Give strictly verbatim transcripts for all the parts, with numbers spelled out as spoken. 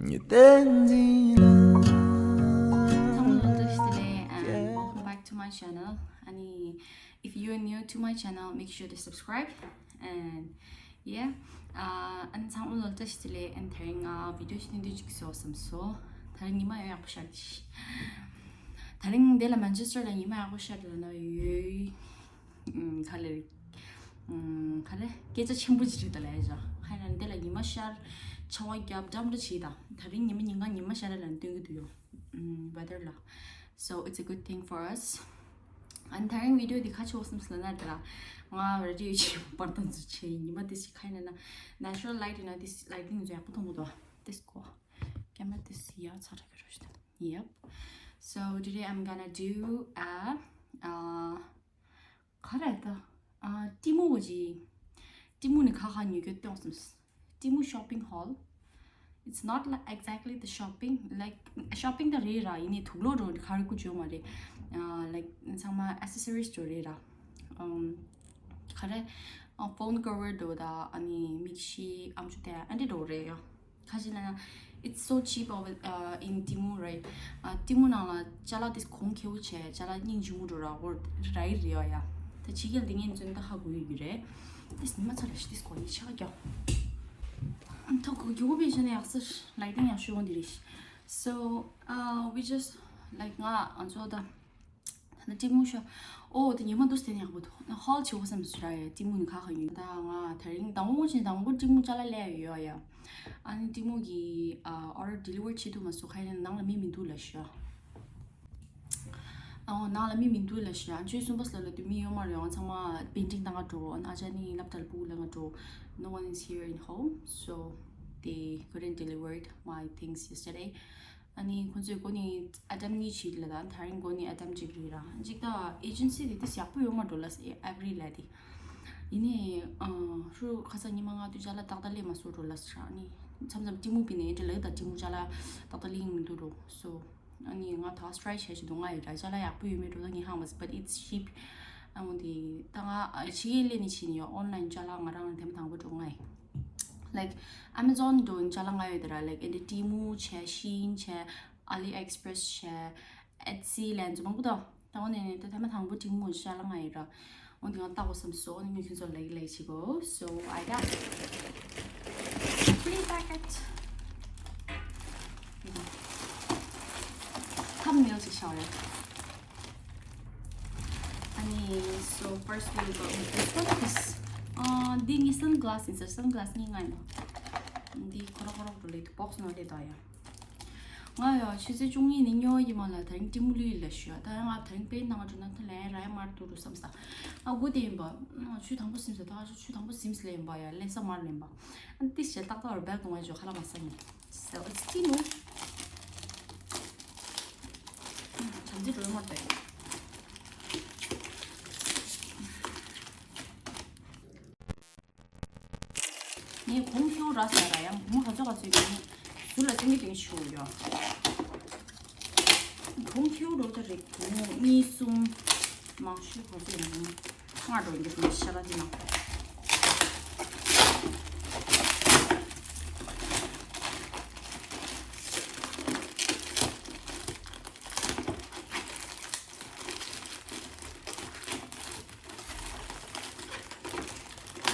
ཉི་དན་འཛིན་ལ། ཚང་མ་ལ་བཀྲ་ཤིས་བདེ་ལེགས། And welcome back to my channel. ཨ་ནི། If you're new to my channel, make sure to subscribe. And yeah, uh, and ཚང་མ་ལ་བཀྲ་ཤིས་བདེ་ལེགས། And དེ་རིང་ང་བི་ཌིའོ་ཞིག་སྟོན་དུས་ཅིག་བཟོ་བསམ་སོང་། དེ་རིང་ཉི་མ་ཡང་ཡག་པོ་ཤར་གི། དེ་རིང་འདི་ལ་མན་ཆེ་སི་ཊར་ལ་ཉི་མ་ཡག་པོ་ཤར་ལ་ན་ཡོད། ཨུམ། ག་ལེར། ཨུམ། ག་ལེ། སྐད་ཆ་ཆེན་པོ་ཅིག་རེད་ད་ལས་བྱ། ཧ་ན་འདི་ལ་ཉི་མ་ཤར། ཆར་པ་བརྒྱབ། འགྲམ་འདྲ་བྱེད་ད། དེ་རིང་ཉི་མ་ཉིན་གང་ཉི་མ་ཤར་ལ་ན་སྟོན་གི་འདུག་ཡོང་། ཨུམ། ཝེ་དར་ལ། So it's a good thing for us. And དེ་རིང་བི་ཌིའོ་འདི་ག་ཆེ་བོ་སེམས་ལ་ན་དེ་ལ། ང་རེ་ཌི་ཡོད་ཆེ་བར་དང་ཚོ་ཆེ་ཉི་མ་དེ་ཞིག་ཁ་ཡིན་ན། Natural light ཡིན་ན་དེ་ལའི་ཊིང་ཚོ་ཡག་པོ་མཐོང་གི་འདུག་དེ་སྐོ། ཀེ་མ་ར་དེ་ཡ་ཚ་དྲག་གི་རོ་ཞིག Yep. So today I'm gonna do a, uh, ག་རེ་ད། ཨ། ཏི་མུ་བ་ཇི། ཏི་མུ་ནི་ཁ་ཁ་ཉོ་རྒྱུ་སྟོན་སོང་། ཏི་མུ་shopping haul. It's not like exactly the shopping, like shopping ད་རེད་ར། ཡིན་ནའི་དུག་ལོག་འགྲོ་ག་རེ་ཀུ་ཅོ་མ་རེད། ཨ། like ཚང་མ་accessories འགྲོ་རེད་ར། ཨམ། ག་རེ། ཨ། phone cover འགྲོ་ད། ཨ་ནི་མིག་ཤེལ། ཨམ་ཅོག་དེ་ཨ་འདྲ་འགྲོ་རེད་ཡ། ཁ་ཅིག་ལ་ན། It's so cheap over, uh, in Temu, right? ཨ། ཏི་མུ་ནང་ལ་ཅ་ལག་དེ་གོང་ཁེ་པོ་བྱས། ཅ་ལག་སྙིང་རྗེ་མོ་འགྲོ་ར་འོ་ར་ཡི་རེད་ཡ་ཡ། ད་ཕྱི་རྒྱལ་དེ་ངས་འཛུན་ད་ཧ་གོ་ཡོད་ཀྱི་རེད། དེ་ཉི་མ་ཚ་ར་ཤི་དེ་སྐོ་ཡི་ཆ་རྒྱ། ཐོག་གོ་རྒྱུ་བོ་བེད་ཤ་ནས་ཡག་སར་ལའི་ཊིང་ཡག་ཤོས་འོང་དེ་རེད། So, uh, we just, like, ང་ཨ་ཚོ་ད། ད་ནི་ཏི་མུ་ཤོ། ཨོ་དེ་ཉི་མ་འདུག་སྟེ་ཡག་པོ་འདུག་ཧོལ་ཆེ་བོ་སེམས་སུ་ར་ཡ། ཏི་མུ་ནི་ཁ་ཁ་ཡོད། ད་ང་དེ་རིང་དང་པོ་ཆེ་དང་པོ་ཏི་མུ་ཅ་ལག་ལས་ཡོད་ཡ། ཨ་ནི་ཏི་མུ་གི་ཨ། order deliver བྱེད་ཐུབ་མ་སོང་། ཁ་ཡིན་ནང་ལ་མི་མི་འདུག་ལ་ཤོ། ཨོ་ནང་ལ་མི་མི་འདུག་ལ་ཤོ། ཨ་ཆོས་གསུམ་པ་སླ་ལ་དུ་མི་ཡོད་མ་རེད། ཨང་ཚང་མ་པེན་ཊིང་བཏང་ག་འགྲོ། ཨ་ཅག་ནི་སློབ་གྲྭ་ལ་སྤུ་གུ་ལེན་ག་འགྲོ། No one is here in home, so they couldn't delivered my things yesterday. ཨ་ནི་ཁོང་ཚོས་གོ་ནི་ཨ་ཏམ་གཉིས་བྱས་ལ། ད་དེ་རིང་གོ་ནི་ཨ་ཏམ་གཅིག་རེད་ར། གཅིག་ད་ཨེ་ཇེན་སི་དེ་དེ་ཡག་པོ་ཡོད་མ་འགྲོ་ལ་ཨེ་ཝི་ལ་དེ། ཡིན་ནའི་ཨ་ཧྲུ་ཁ་ས་ཉི་མ་ལྔ་དུས་ཅ་ལག་ཏག་ཏག་ལེན་མ་སོང་འགྲོ་ལ་ཨ་ནི་མཚམས་མཚམས་ཏི་མུ་པི་ནས་འདྲ་ལ་ད་ཏི་མུ་ཅ་ལག་ཏག་ཏག་ལེན་མི་འདུག་འགྲོ། So ཨ་ནི་ང་ད་སི་ཊ་རའི་བྱས་ཤི་འདུག་ང་ཡི་ར་ཅ་ལག་ཡག་པོ་ཡོད་མེད་འགྲོ་ད་ངས་ཧ་མ་སི། But it's cheap. ཨ་འོ་དེ་ད་ང་ཕྱི་རྒྱལ་ལས་ནི་ཕྱིན་ཡོད། ཨོན་ལའིན་ཅ་ལག་ང་རང་དེ་མ་དང་པོ་འགྲོ་ང་ཡི། Like Amazon འགྲོ་ཅ་ལག་ང་ཡོད་དེ་ར། Like ཨེ་འདྲ་ཏི་མུ་བྱས། ཤིན་བྱས། ཨ་ལི་ཨེག་སི་པི་རེ་སི་བྱས། ཨེ་ཙི་ལན་ཚོ་མང་པོ་འདུག་ད་འོ་ནས་ནས་ད་ཐ་མ་དང་པོ་ཏི་མུ་ཅ་ལག་ང་ཡོད་ར། འོ་དེ་ང་ལྟ་དགོས་བསམ་སོང་། འོ་ནས་ངས་ཁྱོད་ཚོ་ལའིག་ལའིག་བྱེད་དགོས། So I got three packet. Thumbnail ཅིག་བྱས་རེད། ཨ་ནི། So first we got this one. This ཨ་འདི་ངའི་སན་གི་ལ་སི་ཡིན་ས། སན་གི་ལ་སི་གཉིས་ང་ཡིན་ནོ། འདི་ཁོ་ར་ཁོ་ར་འགྲོ་ལེ་འདུག་བོག་སི་ནང་ལེ་ད་ཡ། ང་ཡ་ཆུ་ཚོད་བཅུ་གཉིས་ནས་ཉོ་ཡི་མ་ལ་དེ་རིང་ཏི་མུ་ལུས་ལ་ཞུ་ཡ། ད་ཡ་ང་དེ་རིང་པེན་ནང་འགྲོ་ན་ཐ་ལན་ར་ཡ་མར་འདུག་རུ་བསམ་ས། ཨ་དགུ་དེ་ཡིན་པ། ཆུ་དང་པོ་སིམ་ས། ད་ཆུ་དང་པོ་སིམ་ས་ལེ་ཡིན་པ་ཡ། ལེ་ས་མར་ལེན་པ། ཨ་ཏི་ཞེ་ཏག་ཏག་རུ་བེལ་གཏོང་བ་ཞོ་ཁ་ལ་མ་ས་ནི། So it's ཏི་མུ། བྱམས་བརྩེ་སྒྲོལ་མ་དེ། ངས་གོང་ཁེའུ་ར་ཟ་ར་ཡང་གོང་ག་ཚོད་ག་ཚོད་ཡིན་ཟུར་ལ་སེང་གེ་སྟེང་ཤོར་ཡོད། གོང་ཁེའུ་རོ་ད་རེད། གོང་གཉིས་གསུམ་མང་ཤོས་ག་ཚོད་ཡིན། ལྔ་འགྲོ་འདི་ཀུན་ཤ་ལ་དེ་ན།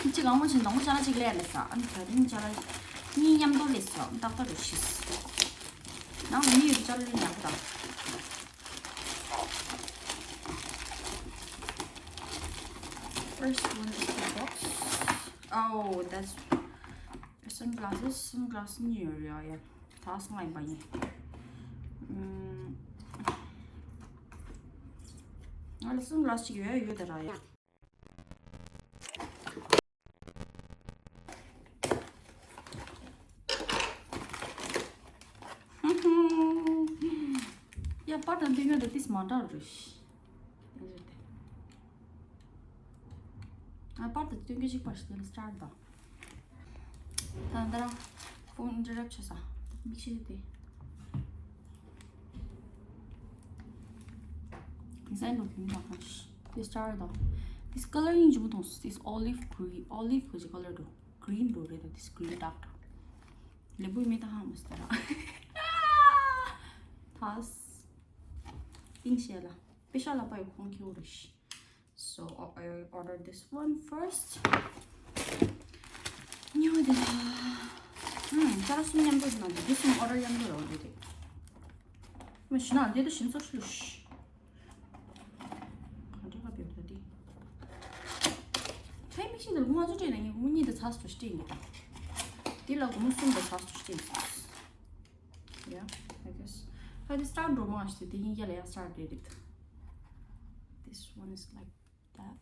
གཅིག་ཨང་མོ་ཆེན་དང་པོ་ཅ་ལག་གཅིག་ལས་ལས་ས། ཨ་ནི་ད་རིང་ཅ་ལག་གཉིས་མཉམ་དུ་ལས་ས། ཏག་ཏག་རུ་ཤིས། ནང་ལ་མི་ཡོད་ཅ་ལག་ལས་ཉག་དང་། First one is the box. Oh, that's sunglasses. Sunglasses གཉིས་ཡོད་རེད་ཡ། ད་སང་ཡིན་པ་ཡིན། ཨུམ། ང་ལ་སུན་གི་ལ་སི་གཅིག་ཡོད་ཡོད་དེ་ར་ཡ། ཡ་པར་དང་སྟོན་རྒྱུ་དེ་ཏིས་མ་འདྲ་རེད། ཨ་པར་དང་སྟོན་རྒྱུ་གཅིག་པ་ཞིག་དེ་ལ་སི་ཊར་དང་། ད་ལྟ་རང་ཕོན་ཨིན་ཊར་རབ་བྱས་ས། མིག་ཤེལ་དེ། ཌི་ཛའིན་ལོ་ཁྱུང་དང་ཁ་ཤས། དེ་སི་ཊར་དང་། དེ་ཀ་ལར་ཡིན་ཇུ་མོ་དང་། དེ་ཨོ་ལིབ་གྷི་རིན། ཨོ་ལིབ་གྷི་རིན་གྱི་ཀ་ལར་དུ། གྷི་རིན་དུ་རེད་དང་། དེ་གྷི་རིན་ཌརྐ་དུ། ལེམ་བུའི་མི་ད་ཧང་མོ་སྟ་ར། ཐ་སྟིང་ཤེ་ལ་པེ་ཤ་ལ་པའི་ཁོང་ཁྱེའུ་རེ་ཤི། So I ordered this one first. ཉོ་དེ་ལ། ཨུམ། ཅ་ལག་གསུམ་མཉམ་དུ་ན་འདི་གསུམ་order་མཉམ་དུ་རོ་འདི་རེད། མ་ཤི་ན་འདི་དུ་ཤིན་སོ་ཤི་ལུ་ཤི། ག་འདྲ་ག་བེ་ད་དེ། ཁའི་མིག་ཤིན་དུ་ལུ་ང་ཚོ་སྤྲད་ན་ངས་གུ་མོ་གཉིས་དུ་ཚ་སུ་སྤྲད་ཡིན་གི་ད། འདི་ལ་གུ་མོ་གསུམ་དུ་ཚ་སུ་སྤྲད་ཡིན། Yeah, I guess. ཁ་དེ་སྟར་འགྲོ་མ་ཤི་དེ་ཡིན་རྒྱ་ལ་ཡང་སྟར་རེད་རེད། This one is like that.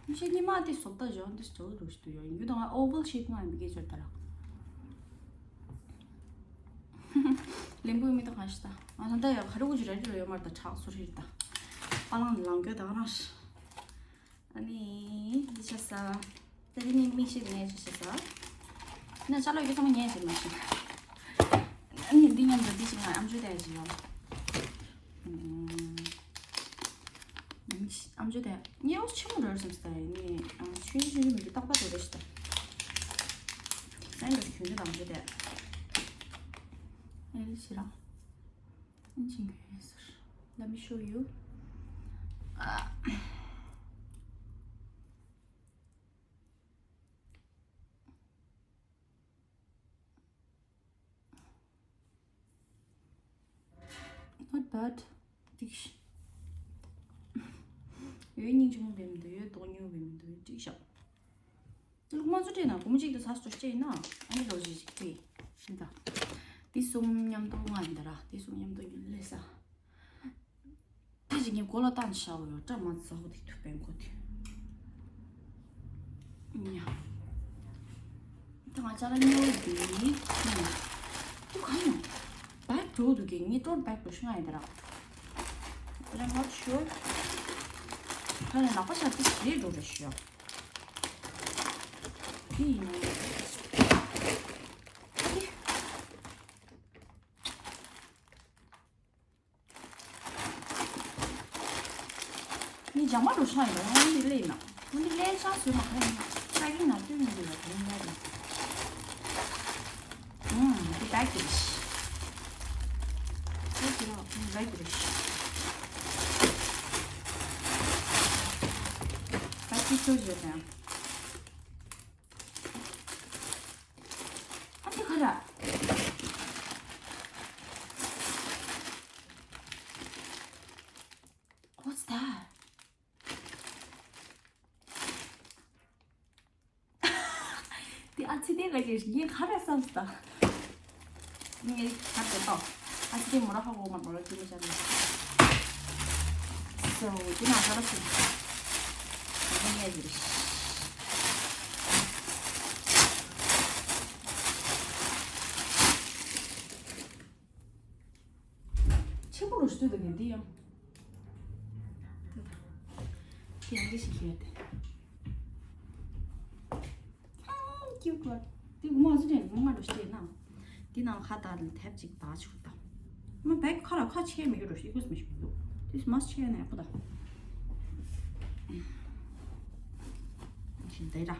མི་ཤེས་ཉི་མ་དེ་སོབ་ད་བཞག་འདི་སྤྲོ་རུ་ཞིག་ཏུ་ཡོད་ཡིན་རྒྱུ་དང་ཨོ་ཝལ་ཤེབ་ང་ཡིན་པའི་སྐད་ཆ་ད་ར། ལེམ་བུའི་མི་དང་གང་ཞིག་ད། ང་ད་ལྟ་ཡང་ག་རེ་འུ་ཅི་རེ་རེ་ཡོད་མར་ད་ཁྲག་སོ་རེ་རེ་ད། པ་ལང་ལང་གོ་ད་ར། ཨ་ནི་འདི་ཆ་ས། ད་དེ་ནི་མིག་ཤེལ་དེ་ངས་ཅི་ཤེས་ས། ན་ཅ་ལག་ཡོད་ཚང་མ་ངས་ཅི་མ་ཤེས། ཨ་ནི་འདི་མཉམ་དུ་འདི་ཞིག་ང་ཨམ་ཅོག་དེ་ཞིག་ཡོད། ཨམ་ཅོག་དེ་ཉེ་བོ་ཆེན་མོ་རེད་བསམ་སྟེ་ནི་ཆུང་ཆུང་ཆུང་མི་འདུག་ཏག་ཏག་འདུག་རེད་ཤི་ད། སེམས་པ་ཆུང་ཆུང་ཨམ་ཅོག་དེ། ཨེ་ལི་ཤི་ར། ཨིན་ཅིང་གི་ཡོད་ཟེར། Let me show you. Not bad. འགྲིག་ཤག་ཡོད་སྙིང་རྗེ་མོ་བས་མི་འདུག་ཡོད་དོགས་སྙིང་བས་མི་འདུག་འགྲིག་ཤག་ལུག་མ་ཚོ་སྤྲད་ན་སྒོར་མོ་གཅིག་དང་ཚ་སུ་སྤྲད་ཡིན་ན་ཨ་ནི་ལོ་ཞིག་ཅིག་སྤྲད་ཡིན་ད། འདི་གསུམ་མཉམ་དུ་ང་ཡིན་ད་ར། འདི་གསུམ་མཉམ་དུ་ཉོ་ལས་ས། ད་ཅིག་ངས་མགོ་ལ་བཏང་བཞག་ཡོད་བཀྲ་མ་ཚ་བོ་དེ་ཐུག་པའི་མགོ་དེ། ཉ། ད་ང་ཅ་ལག་ཉོ་འདི། ཉ། དུ་གང་ཡོང་། བེག་འགྲོ་འདུག་གི་ངས་ཏོར་བེག་འགྲོ་ཤི་ང་ཡིན་ད་ར། But I'm not sure. ཁ་ནས་ལག་པ་ཤ་དེ་རེད་འགྲོ་རེད་ཤི་ཡ། དེ་ཡིན་ན། ནི་ཇ་མ་རུ་ཤ་ཡིན་ན་ཡང་ནི་ལེ་ན། ནི་ལེ་ཤ་སུ་མ་ཁ་ཡིན་ས་གི་ན་ཏུ་མི་འདུག་ལ་དེ་ཡིན་ཡ་རེད། ཨུམ། འདི་བེག་རེད། འདི་འདི་ལ་འདི་བེག་རེད། བེག་གི་ཚོད་བརྗོད་དང་། ཨ་འདི་ག་ར། What's that? དེ་ཨ་ཚི་དེ་ག་ཅེས་ངས་ག་རེ་བསམ་སྟ། ངས་ག་རེ་ཏོ། ཨ་ཚི་དེ་མོ་ར་ཧ་གོ་མ་མོ་ར་ཅི་མི་ཆ་ལ། So དེ་ན་ག་ར་སུ། ངས་ཡ་ཡིར། ཆེན་པོ་རུ་ཞུ་དུ་གི་འདི་ཡང་། དེ་ཡང་གི་ཞིག་ཡོད་དེ། ཨང་ཀིའུ་ཊི་ལ། དེ་ངོ་ཟི་དྲན་ངོ་མ་རུ་ཞུ་དེ་ན། འདི་ནང་ཁ་དར་ལ་ཐེབས་ཅིག་དག་ཆུག་ད། མ་བེག་ཁ་ལ་ཁ་ཆེ་མི་ཡོད་རུ་ཞིག་གུས་མི་ཞིག་འདུག་དེ་མ་ཆེ་ན་ཡག་པོ་ད། ཞིག་དེ་ར།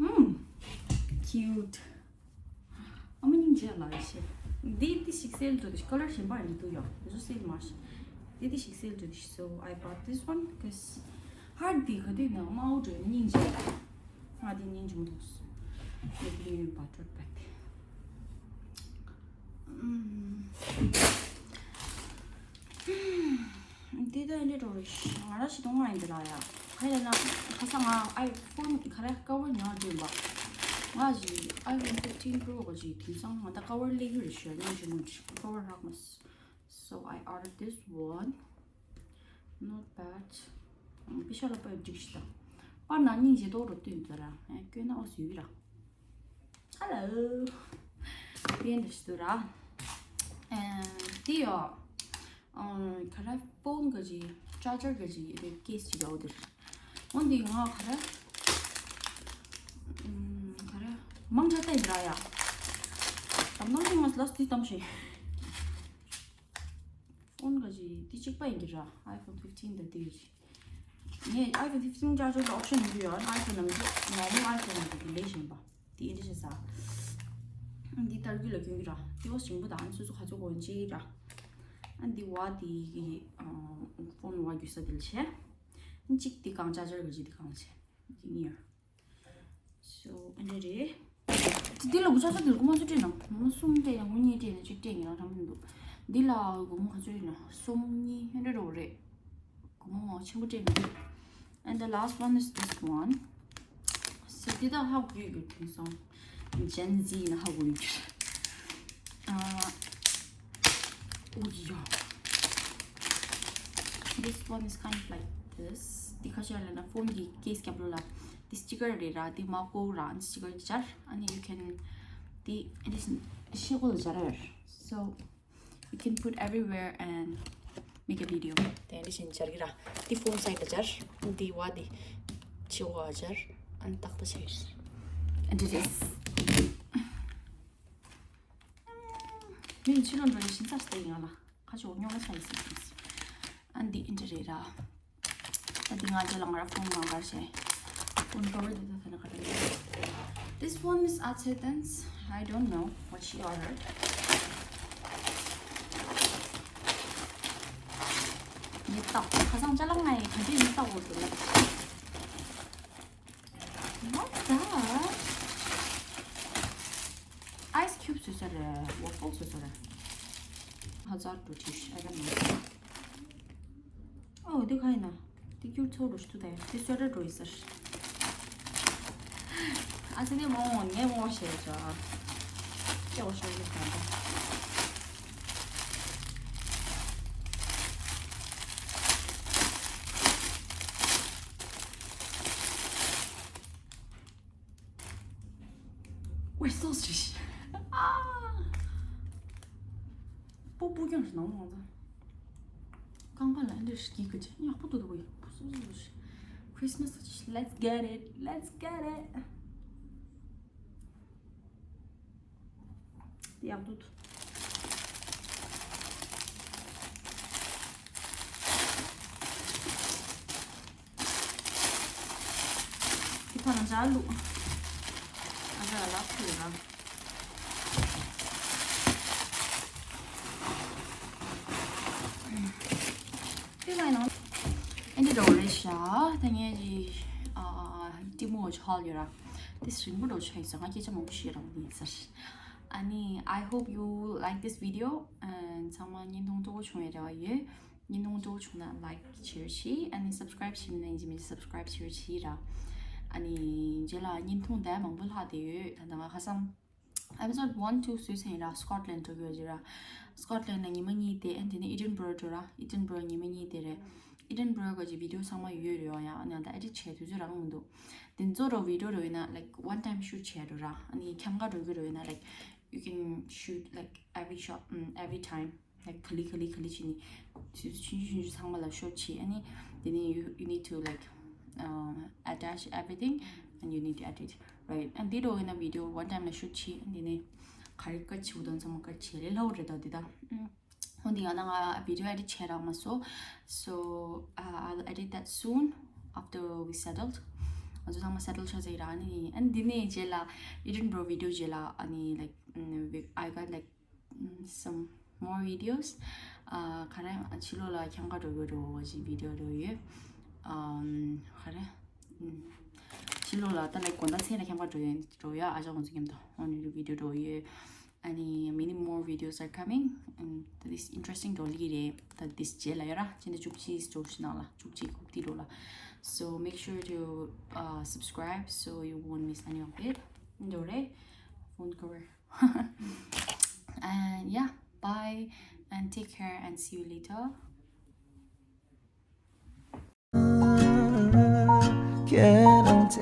ཨང་། ཀིའུ་ཊི། ཨ་མ་སྙིང་རྗེ་ལ་ཡི་ཤེས། འདི་འདི་ཞིག་སེལ་འགྲོ་དུས་ཀ་ལར་གཞན་པ་ཡིན་འདུག་ཡོད། འདི་ཚོ་སེལ་མ་ཤེས། འདི་འདི་ཞིག་སེལ་འགྲོ་དུས། So I bought this one because heart འདི་ག་དུས་ན་དམར་པོ་འགྲོ་སྙིང་རྗེ་ལ། ང་འདི་སྙིང་རྗེ་མོ་འདུག་འདི་འདི་ཡོད་པ་ཊོཊ་བེག་དེ། ཨུམ། འདི་ད་འདི་འགྲོ་རེད། ང་ར་ཞིག་གཏོང་བ་ཡིན་འདི་ལ་ཡ། ཁ་ཡ་ན་ཁ་སང་ང་iPhone ག་རེ་cover ཉར་འདོད་པ། ང་ཞིག་iPhone fifteen Pro ག་ཞིག་དེང་སང་ང་ད་cover སླེབས་ཡོད་རེད་ཤོད་ཉིན་ཞིག་མོ་cover རག་མ་སོང་། So I ordered this one. Not bad. པི་ཤ་ལ་པ་ཡོད་འགྲིག་ཤི་ད། པར་ན་སྙིང་རྗེ་ཏོག་རོ་བཏོན་ད་ར། ཨེ་སྐྱོན་ན་ཨོ་སུའི་ར། Hello. དེ་འདྲ་ཞིག་འདུག་ར། ཨེ་དེ་ཡོ། ཨ་ག་རེ་ཕོན་ག་ཅིག་ཅར་ཇར་ག་ཅིག་རེད་ཀེས་ཅིག་ཡོད་དེར། འོན་ཏེ་ང་ག་རེ། ཨམ་ག་རེ་མང་ཆ་ལྟ་ཡིན་ར་ཡ། དམ་ནོར་ཅིག་ང་ལ་སི་དེ་གཏམ་ཤེས། ཕོན་ག་ཅིག་དེ་གཅིག་པ་ཡིན་གྱི་ར། iPhone fifteen དང་དེ་ག་ཅིག་ངས་iPhone fifteen charger ལ་option མི་འདུག་ཡ། iPhone ནང་གི་normal iPhone ནང་གི་delay ཞིག་ཡིན་པ། དེ་ཨེ་འདྲ་བྱས་ས། འདི་ཏར་གི་ལ་སྐྱོན་གི་ར། དེ་བ་ཞིམ་པོ་དང་སོ་སོ་ཁ་ཚོ་གོན་ཅི་ར། ཨ་འདི་བ་དེ་གི་ཕོན་བ་རྒྱུ་ས་དེ་ལ་བྱས། གཅིག་དེ་གང་charger གི་གཅིག་དེ་གང་བྱས། འདི་གཉིས་ཡ། So ཨ་འདྲ་རེད། འདི་ལ་སྒོར་ཆ་ཚ་འདི་ལ་སྒོར་མོ་ཚོ་སྤྲད་ན་སྒོར་མོ་གསུམ་སྤྲད་ཡང་སྒོར་གཉིས་སྤྲད་ན་གཅིག་སྤྲད་ཡིན་ན་འགྲམ་མི་འདུག་འདི་ལ་སྒོར་མོ་ག་ཚོད་རེད་ན་གསུམ་གཉིས་ཨ་འདྲ་རོ་རེད། སྒོར་མོ་ཆེན་པོ་སྤྲད་མི་འདུག And the last one is this one. So འདི་ད་ཧ་གོ་ཡོད་རྒྱུ་དེང་སང་Gen Z ཡིན་ན་ཧ་གོ་ཡོད་རྒྱུ། ཨ། འོ་ཡ། This one is kind of like this. འདི་ཁ་ཤས་ལ་ན་ཕོན་གྱི་case རྒྱབ་ལོ་ལ། འདི་sticker རེད་ར། འདི་མ་ཀོ་ར། འདི་sticker སྦྱར། ཨ་ནི་you can འདི་འདི་ཤེལ་སྒོ་ལ་སྦྱར་ར། So you can put everywhere and make a video. དེ་འདི་བཞིན་སྦྱར་གི་ར། འདི་phone side ལ་སྦྱར། འདི་བ་འདི་ཕྱི་བ་སྦྱར། ཨ་ནི་ཏག་ཏག་བྱས། And it is. མིན་ཕྱི་ལོགས་འགྲོ་ཡི་ཤིང་ཚ་ཞིག་ཡིན་ང་ལ། ཁ་ཕྱོགས་རྙོག་མ་ཆ་ཡི་སྲིད་ཀྱི། ཨ་འདི་ཨིན་ཏྲ་རེད་ར། ཨ་འདི་ང་ཚོ་ལ་ང་ར་ཕོན་གང་གར་བྱས། ཕོན་ཀོ་བར་འདི་ད་ཐ་ན་ག་རེ། This one is acceptance. I don't know what she ordered. ཡིད་བཏགས། ཁ་སང་ཅ་ལག་ང་ཡི་ག་འདྲའི་ཡིད་བཏགས་འོ་དེ་ལ། What's that? Ice cube བཟོས་ས་རེད། Waffle བཟོས་ས་རེད། ཧ་ཛར་འགྲོ་ཅིག I don't know. ཨོ་དེ་ག་ཡིན་ན། དེ་ཁྱུར་ཚོགས་འགྲོ་ཞུ་ཐུ་ད་ཡ། དེ་སོ་ཏྲ་འགྲོ་ཡི་ཟེར། ཨ་ཙི་ནས་མོ་ངས་མོ་བཤད་ཅོ། ཨ་ཅེ་བ་ཤོར་གི་ད་ད། ཝེ་སོ་སི། ཨ། པོ་པོ་ཀྱང་ཞིག་ནང་ལ་ང་ཚོ། རྐང་པ་ལ་འདི་ཞིག་གི་ཅི་ཡག་པོ་འདུག་འདུག་གི། པོ་སོ་སོ་སོ་ཞིག Christmas let's get it, let's get it. ཡག་པོ་འདུག་འདི་ཕར་ང་ཅག་བླུགས། ང་ཅག་ལ་ལག་ཁུར་ར། དེ་ལ་ཡང་ཨེ་འདི་འདྲ་བོ་རེད་ཤག་ད་ངས་ཀྱི་ཨ་ཏི་མོ་ཆགས་ཡོད་ར། དེ་རིང་པོ་འགྲོ་ཆགས་ཡོད་ས། ང་སྐད་ཆ་མང་པོ་བཤད་རང་ཡིན་ཟེར། ཨ་ནི་I hope you like this video. ཚང་མ་བརྙན་ཐུང་སྤྲོ་པོ་བྱུང་བའི་རེ་བ་ཡོད། བརྙན་ཐུང་སྤྲོ་པོ་བྱུང་ན་like བྱེད་རོགས་གྱིས། ཨ་ནི་subscribe བྱེད་མི་ན་ཡིན་གཅིག་མིན་གཅིག་subscribe བྱེད་རོགས་གྱིས་ར། ཨ་ནི་རྗེས་ལ་བརྙན་ཐུང་འདྲ་མང་པོ་ལྷག་བསྡད་ཡོད། ད་ལྟ་ང་ཁ་སང་episode one two བཟོས་ཚར་ཡིན་ར། Scotland འགྲོ་གི་ཡོད་ཅིག་ར། Scotland ལ་ཉི་མ་གཉིས་བསྡད། ཨ་དེ་ནས་Edinburgh འགྲོ་ར། Edinburgh ཉི་མ་གཉིས་བསྡད་རེད། Edinburgh གི་ཅིག་video ཚང་མ་ཡོད་རེད་ཡ། ཨ་ནི་ད་edit བྱས་དུས་ཚོད་རག་མི་འདུག་དེ་ཚོ་ར་video འགྲོ་ཡིན་ན་like one time shoot བྱས་འགྲོ་ར། ཨ་ནི་ཁྱམས་ཁ་འགྲོ་གི་རེད་ཡིན་ན་like you can shoot like every shot, mm, every time. Like ག་ལེ་ག་ལེ་ག་ལེ་བྱས་ནས་ཆུང་ཆུང་ཆུང་ཆུང་ཚང་མ་ལ་shoot བྱས། ཨ་ནི་དེ་ནས་you, you need to like, uh, attach everything and you need to edit, right? And འདི་འདྲ་ཡིན་ན་video one time ལ་shoot བྱས། ཨ་ནི་དེ་ནས་ག་རེ་ཀ་བྱེད་དགོས་དོན་ཚང་མ་ཀ་བྱས་ལས་སླ་པོ་རེད། ད་འདི་ད། ཨུམ། འོ་འདི་ཡང་ན་ང་video edit བྱས་རག་མ་སོང་། So, uh, I'll edit that soon after we settled. ང་ཚོ་ཚང་མ་settle ཆགས་ཚར་ར། ཨ་ནི་ཨ་ནི་འདི་ནས་རྗེས་ལ་Edinburgh video རྗེས་ལ་ཨ་ནི་like, mm, we- I got like, mm, some more videos. ཨ་ག་རེ་ཕྱི་ལོགས་ལ་ཁྱམས་ཁ་འགྲོ་གི་རེད་ཅིག་video འགྲོ་ཡོད། ཨམ་ག་རེ། ཨམ་ཕྱི་ལོགས་ལ་ད་like དགོང་དག་མཚན་ལ་ཁྱམས་ཁ་འགྲོ་ཡོད་འགྲོ་ཡོད། ཨ་ཅག་ཁོང་ཚོ་མཉམ་དུ་འོ་འདི་video འགྲོ་ཡོད། ཨ་ནི་many more videos are coming and this interesting འགྲོ་ལི་རེད། ད་this རྗེས་ལ་ཡོད་ར། ཕྱི་ཟླ་བཅུ་གཅིག་བཅུ་གཅིག་ནང་ལ་བཅུ་གཅིག་ཁུག་ཏི་འགྲོ་ལ། So make sure to, uh, subscribe so you won't miss any of it. འགྲོ་རེད། Phone cover. And yeah, bye and take care and see you later. Can't